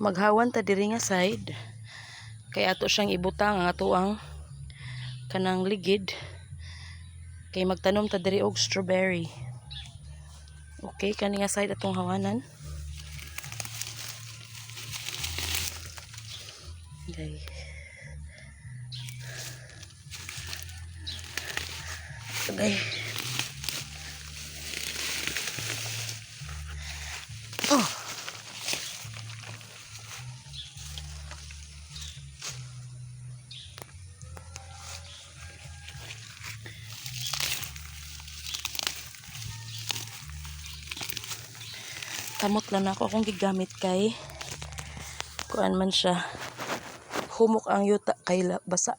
Maghawan ta diri nga side. Kay ato siyang ibutang ang ato ang kanang ligid. Kay magtanom ta diri og strawberry. Okay, kani nga side atong hawanan. Okay. Okay. Oh. Kamot lang ako akong gigamit kay kuan man siya, humok ang yuta kay basa.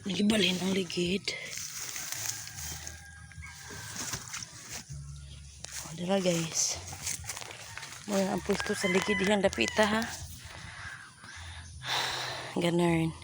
Nagibalhin ang ligid. O, dira guys. Mo ang pwesto sa ligid diyang dapita ha. Ganun.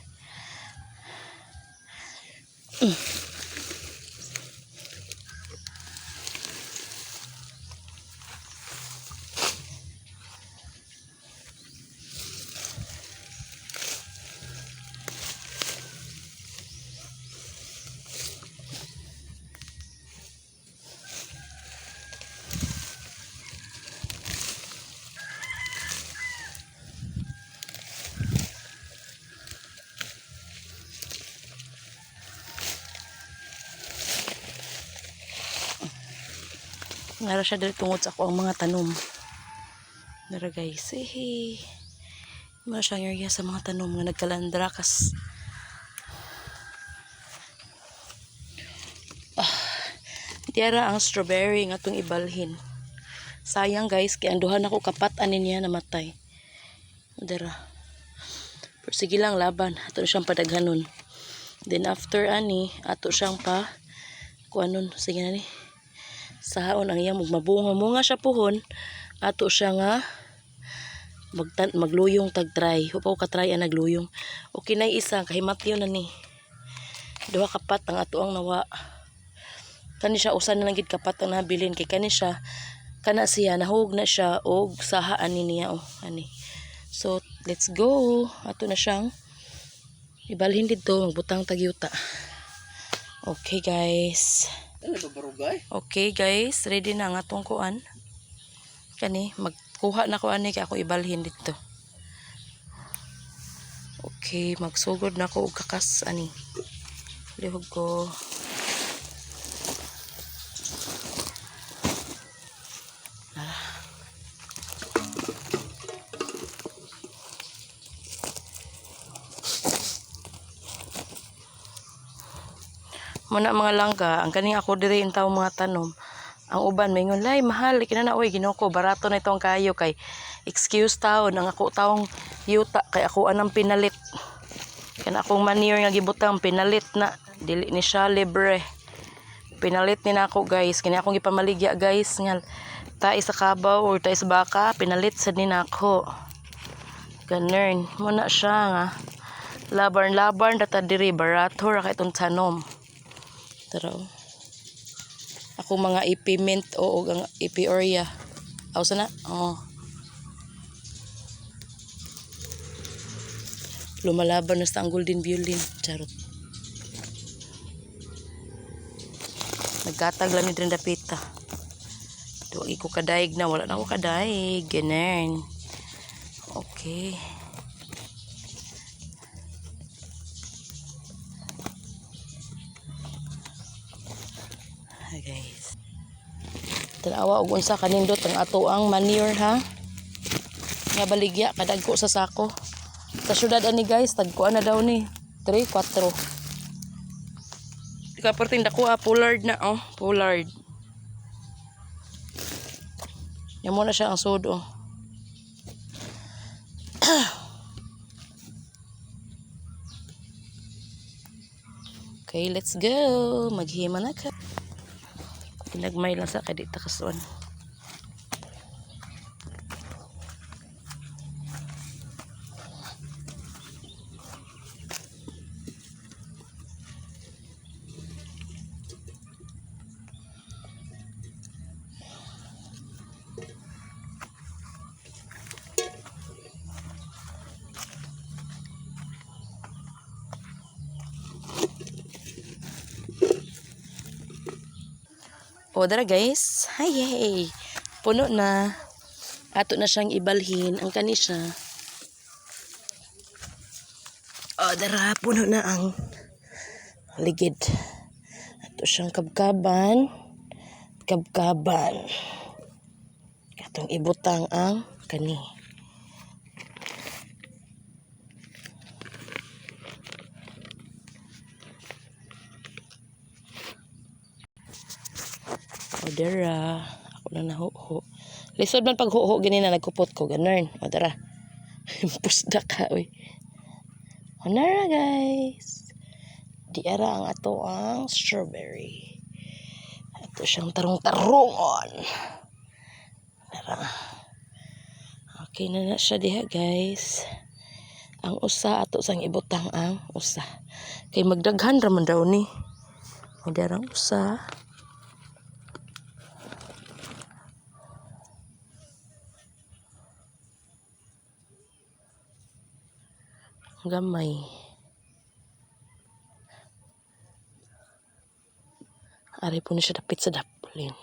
Nara siya diri tungod sa ako ang mga tanom. Nara guys. Hey. Mara siyang area sa mga tanom nga nagkalandrakas. Ah, diara ang strawberry nga atong ibalhin. Sayang guys, kay ang duha nako kapat ani niya namatay. Dara. Pero sige lang, laban. Ato siyang padaghanon. Then after ani, ato siyang pa kuanon. Sige na ni. Sahaon ang iyang mabunga munga siya puhon. Ato siya nga magluyong tag try. Hupaw ka try ang nagluyong. Okay na isa kahimatyo na ni. Duha kapat ang ato ang nawa. Kani siya usa na lang gid kapat ang nabilin kay kani siya kana siya nahug na siya og saha ani niya oh ani. So let's go. Ato na siyang ibalhin didto, magbutang tag yuta. Okay guys. Ano ba barugay? Okay guys, ready na ang atong kuan. Kani magkuha na ko ani kay ako ibalhin didto. Okay, magsugod na ko og kakas ani. Lihog ko. Muna mga langga, ang kaning ako diri intaw mga tanom. Ang uban maingon, "Lay, mahal kina na oy, Ginoo ko, barato na itong kayo kay excuse taon ang ako taong yuta kay ako anang pinalit. Kana akong manure nga gibutang pinalit na, dili ni siya libre. Pinalit ni nako guys, kini akong gipamaligya guys nga tae sa kabaw or tae sa baka, pinalit sad ni nako. Ganun, muna siya nga. Laban-laban data diri, barato ra kay itong tanom. Tara oh. Ako mga ipi mint o og ang ipi oria. Aw sana? Oh. Lumalaban na sa ang golden violin. Charot. Nagkatag lang ni diri dapita. Duwa ko kadaig na. Wala na ako kadaig. Ganun. Okay. Hi guys. Tanawa og unsa kanindot ang ato ang manure ha. Nga baligya kadagko sa sako. Sa syudad ani guys, tagkuan na daw ni 3 4. Di ka perting dako ah, pollard na oh, pollard. Yan mo na siya ang sud oh. Okay, let's go. Maghima na ka. Ginagmay lang sa kay di ta kasuan. O, dara guys. Hi, hey. Puno na. Ato na siyang ibalhin. Ang kani siya. O, dara. Puno na ang ligid. Ato siyang kabkaban. Kabkaban. Atong ibutang ang kani. O, dara. Ako na nahuho. Lisod man paghuho gani na nagkupot ko. Ganun. O, dara. Pusda ka, uy. O, nara, guys. Di ara ang ato ang strawberry. Ato siyang tarong-tarungon. Dara. Okay na na siya diha, guys. Ang usa ato sang ibutang ang usa. Kay magdaghan ra man daw ni. O, darang usa. Gamay. Ari po ni siya dapit sa daplin.